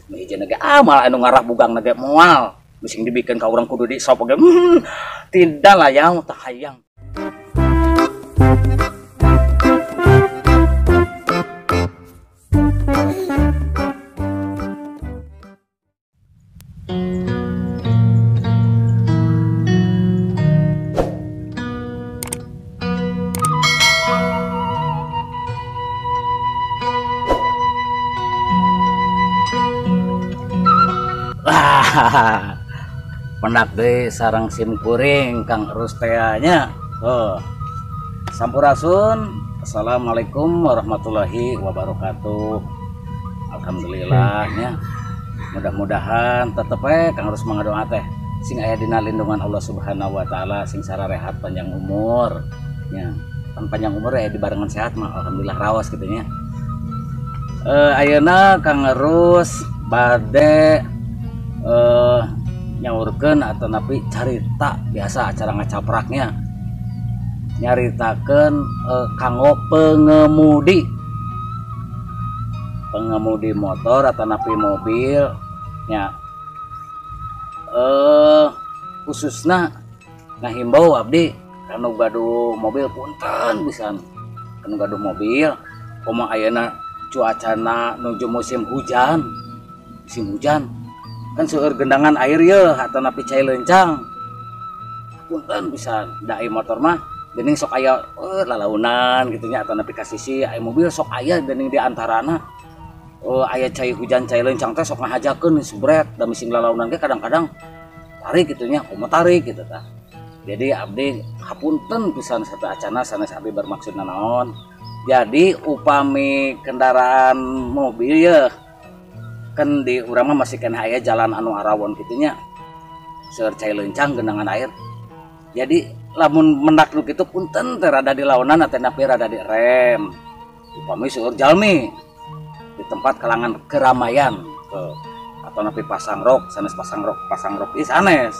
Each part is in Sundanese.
Nu hiji ge malah anu ngarah bugang ge moal. Bising dibikeun ka urang kudu di sop ge. Tidak lah yang tah hayang. Pendak deui sareng simkuring Kang Erus teh nya. Oh. Sampurasun. Assalamualaikum warahmatullahi wabarakatuh. Alhamdulillah nya. Mudah-mudahan tetep we Kang Erus mangadoa teh sing aya dina lindungan Allah Subhanahu wa taala, sing sararehat panjang umur nya. Pan panjang umur aya dibarengan sehat mah alhamdulillah raos kitu nya. Ayeuna Kang Erus bade nyaurkeun atau napi carita biasa acara ngacapraknya nyaritakeun kanggo pengemudi motor atau napi mobil nya, khususna ngahimbau abdi kanu gaduh mobil punten pisan, kanu gaduh mobil komo ayeuna cuacana nuju musim hujan kan seueur gendangan air ye atau napi cai lencang punten pisan da ai motor mah geuning sok aya lalaunan kitu nya atau napi ka sisi ai mobil sok aya geuning di antarana aya cai hujan cai lencang teh sok ngahajakeun sebret da mising lalaunan ge kadang-kadang tarik kitu nya kumaha tarik kitu tah. Jadi abdi hapunten pisan sateuacana sanes abdi bermaksud nanaon. Jadi upami kendaraan mobil ye kan di urang mah masih kena aya jalan anu arawon kitu nya seueur cai lencang genangan air. Jadi lamun mendak nu kitu punten teh rada dilaunan atanapi rada direm upami seueur jalmi di tempat kalangan keramaian atau napi pasang rok sanes pasang rok ieu sanes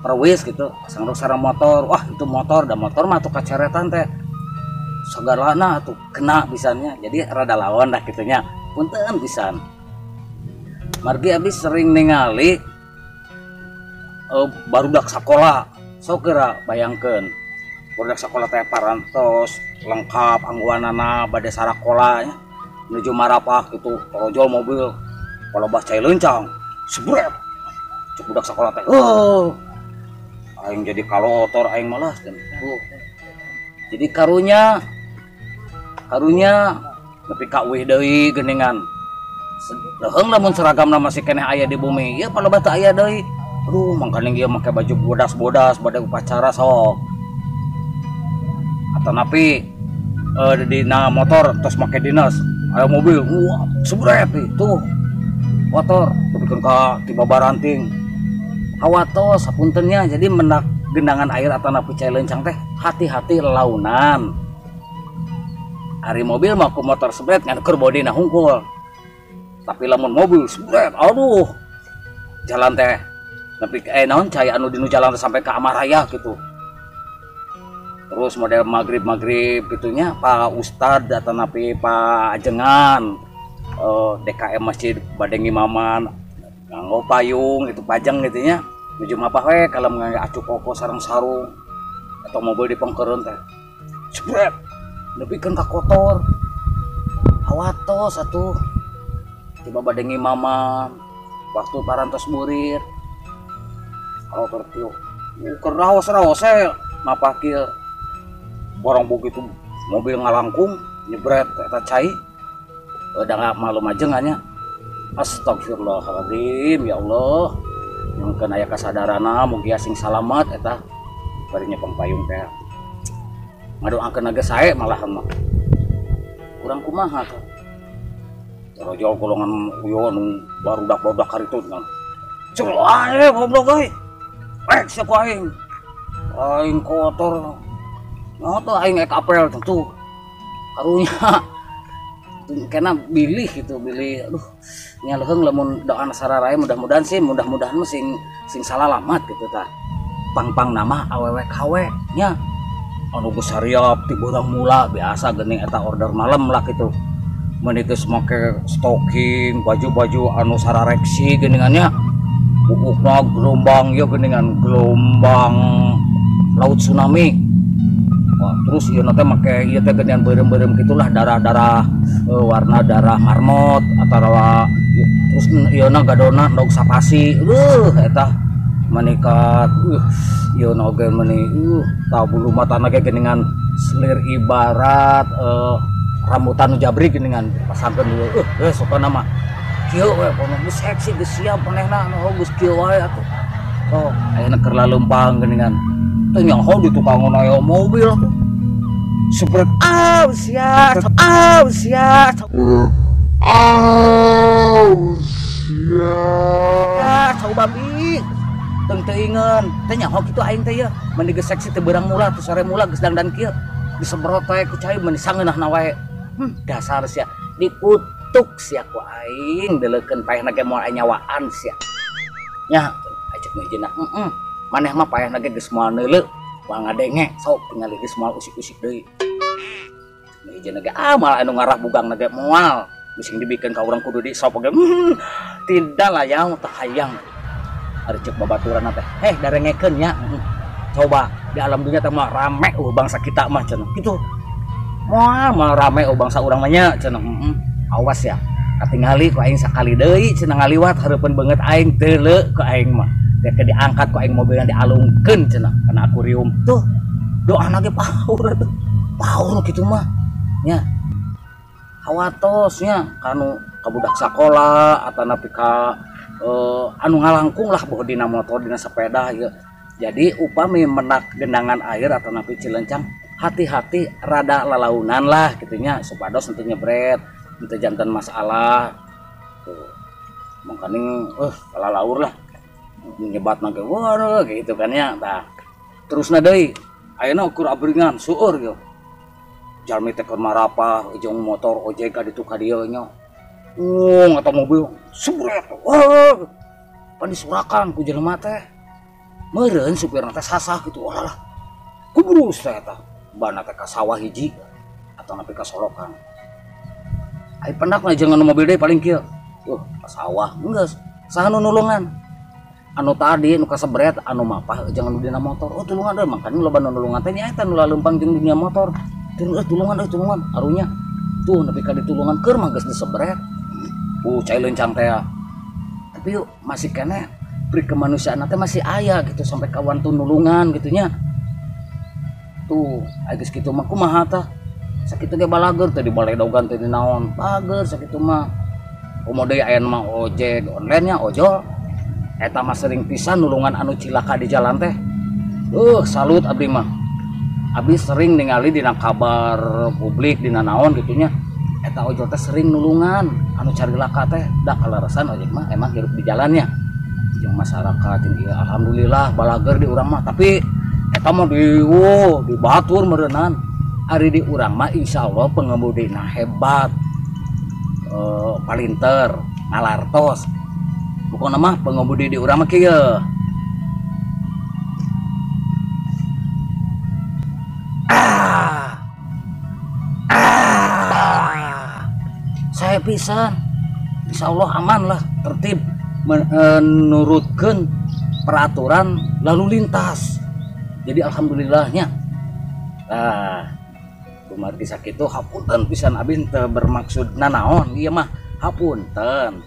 perwis gitu pasang rok sareng motor, wah itu motor da motor mah atuh kaceretan teh sagalana atuh kena pisannya. Jadi rada lawan dah kitu nya punten pisan. Margi abis sering ningali barudak sakola, sok geura bayangkeun barudak sakola teh parantos lengkap angguanana bade sarakola nya menuju marapah gitu torojol mobil palebah cai lencang sebret cek budak sakola teh aing jadi kalotor aing malah jadi karunya nepi ka uih deui geuningan. Leuheung lamun seragamna masih keneh aya di bumi ieu palebah teu aya deui. Aduh mangkaning ieu make baju bodas-bodas bade upacara sok. Atanapi dina motor tos make dinas aya mobil wah sebret itu motor tepikeun ka tiba baranting. Hawatos hapunten nya. Jadi mendak gendangan air atanapi cai lencang teh hati-hati launan. Ari mobil mah ku motor sebret ngan keur bodina hungkul. Tapi lamun mobil sebret aduh jalan teh tapi naon cai anu dinu jalan teh sampai ke Amaraya gitu. Terus model maghrib gitunya Pak Ustad atau napi Pak Ajengan DKM Masjid bade ngimaman nganggo payung itu pajang gitu nya nuju mapah we kalau nganggo acu koko sareng sarung atau mobil di pengkeureun teh sebret nepikeun ka kotor hawatos atuh tiba bade ngimaman waktu parantos murid kalau tertiup keur raos-raos mapah kieu borong begitu mobil ngalangkung nyebret eta cai da malum ajengannya. Astagfirullahaladzim ya Allah mungkin aya kasadarana mugi sing salamat eta bari nyepeng payung teh ngadoakeun ge sae malahan mah kurang kumaha teh. Torojol golongan uyo anu barudak-barudak karitu kan. Cek ae goblok euy. Rek sia ku aing. Aing kotor. Nah tuh aing ek apel tentu. Karunya kena bilih gitu, bilih aduh nya leuheung lamun doana sararae mudah-mudahan sih mudah-mudahan mah sing salalamat gitu tah. Pang-pang nama awewe kawe nya anu geus sariap ti beurang mula biasa geuning eta order malam lah gitu. Meni geus make stocking, baju-baju anu sarareksi geuningan nya. Buukna gelombang ieu geuningan gelombang laut tsunami. Wah, terus ieu teh make ieu teh geuningan beureum-beureum gitulah darah-darah warna darah marmot atawa terus ieu na gadona ndog sapasi. Eta manikat ieu na oge meni tah bulu matana ge geuningan selir ibarat rambutan nu jabrik geuningan pasangkeun dulu. Sokana mah kieu we kono geus seksi geus siap manehna nu geus kieu wae atuh. Oh, ayeuna keur laleumpang geuningan. Teu nyaho di tukangan aya mobil atuh. Sebret aw sia, aw sia. Aw sia. Cau babi. Teu teuingeun. Teu nyaho kitu aing teh yeuh. Meni geus seksi teu beurang mula teu sore mula geus dangdan kieu. Disemprot wae ku cai meni sangeunahna wae. Dasar sia dikutuk sia ku aing deleukeun paehna ge moal nyawaan sia. Nya acek nu hijina. Heeh. Maneh mah paehna ge geus moal neuleu, moal ngadenge, sok tingali geus moal usik-usik deui. Nu hijina ge moal anu ngarah bugang na ge moal. Bising dibikeun ka urang kudu di sop ge. Tidak lah yang teu hayang. Ari ceuk babaturan teh, heh darengekeun nya. Coba di alam dunia teh mah rame bangsa kita mah cenah. Kitu. Moal mah rame bangsa urang mah nya cenah. Awas ya. Katingali ku aing sakali deui cenah ngaliwat hareupeun beungeut aing teuleu ku aing mah. Dek diangkat ku aing mobilna dialungkeun cenah kana akuarium. Tuh doana ge paur atuh. Paur kitu mah nya. Hawatos nya kanu ka budak sakola atanapi ka anu ngalangkung lah boh dina motor dina sepeda ieu. Jadi upami menak genangan air atanapi cilencang hati-hati rada lalaunan lah gitunya supados henteu nyebret henteu jantan masalah tuh mangkaning lalaur lah nyebatna ge waduh gitu kan ya. Tah terusna deui ayeuna ukur abringan seueur ge jalmi teh keur marapah jeung motor ojek ka ditu ka dieu nya atau mobil sebret wah pan disurakan ku jelema teh meureun supirna teh sasah gitu walah kubrus teh eta bana teh ka sawah hiji atau nepi ka solokan. Ai pendakna jeung anu mobil deui paling kieu. Tuh ka sawah geus saha nu nulungan? Anu tadi nu kasebret anu mapah jeung anu dina motor. Oh tulungan deui mangkana loba nu nulungan teh nya eta nu laleumpang jeung dunia motor. Turun tulungan euy tulungan arunya. Tuh nepi ka ditulungan keur mah geus disebret. Cai lencang teh. Tapi yuk masih keneh pri kemanusiaan teh masih aya gitu sampai kawan tuh nulungan gitu nya. Tuh, geus kitu mah kumaha tah? Sakitu ge balager teh di baledogan teh di naon? Bager sakitu mah. Komo deui aya mah ojek online nya ojol. Eta mah sering pisan nulungan anu cilaka di jalan teh. Salut abdi mah. Abdi sering ningali dina kabar publik dina naon gitu nya. Eta ojol teh sering nulungan anu carilaka teh. Da kaleresan ojek mah emang hirup di jalannya. Jeung masyarakat jeung ieu alhamdulillah balager di urang mah tapi eta mah di batur meureunan. Ari di urang mah insyaallah pengemudina hebat. Palinter, ngalartos. Pokona mah pengemudi di urang mah kieu. Saya pisan. Insyaallah aman lah, tertib menurutkeun peraturan lalu lintas. Jadi alhamdulillahnya. Nah, kumargi sakitu hapunten pisan abdi teu bermaksud nanaon ieu mah hapunten.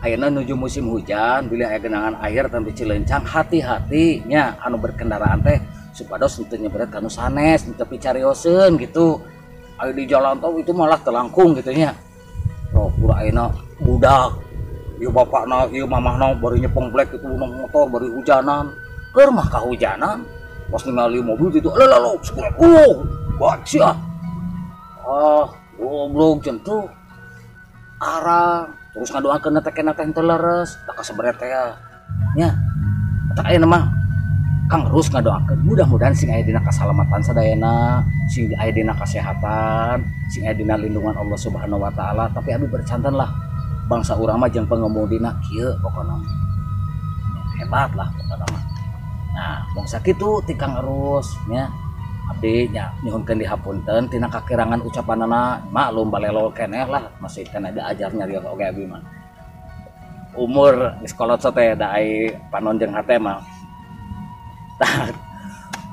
Ayeuna nuju musim hujan, bilih aya genangan air tanpa cilencang, hati-hati nya anu berkendaraan teh supados henteu nyebret ka nu sanes, henteu picarioseun gitu. Aya di jalan tol itu malah telangkung gitu nya. Oh, pura ayeuna budak, ieu bapakna, ieu mamahna bari nyepeng blek itu motor bari hujanan. Keur mah kahujanan. Pas ningali mobil gitu, lalu baca. Ah, goblok jentuh. Arang, terus ngadoakeun teh kena teh henteu leres, tak kasebret teh nya. Tak aya mah Kang Rus ngadoakeun mudah-mudahan sing aya dina kasalamatan sadayana, sing aya dina kasehatan, sing aya dina lindungan Allah Subhanahu wa taala, tapi abdi bercantan lah bangsa urang mah jeung pengemudina kieu pokona. Hebat lah pokona mah. Nah, mong sakitu ti Kang Erus nya. Abdi nya nyuhunkeun dihapunten tina kakirangan ucapanana, maklum balelo keneh lah, masih keneh diajar nyarios oge abi mah. Umur geus kolot teh da ai panon jeung hate mah. Tah,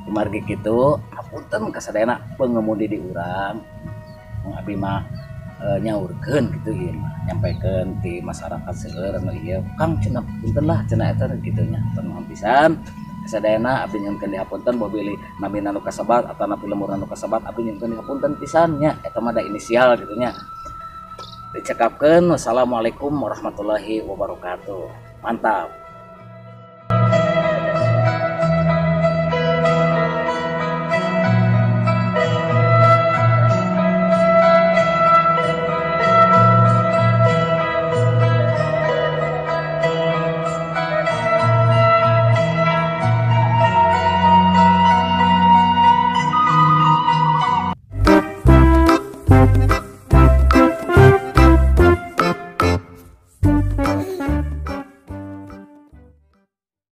kumargi kitu hapunten ka sadayana pengemudi di urang. Mung abi mah nyaurkeun gitu ieu mah, nyampaikeun ti masyarakat seueur anu ieu Kang cenah, punten lah cenah eta kitu nya. Nuhun pisan sadayana, abdi nyuhunkeun dihapunten bilih namina nu kasebat atau napi lemburna nu kasebat, abdi nyuhunkeun dihapunten pisan nya, eta mah da inisial gitu nya. Dicekapkeun, wassalamualaikum warahmatullahi wabarakatuh. Mantap.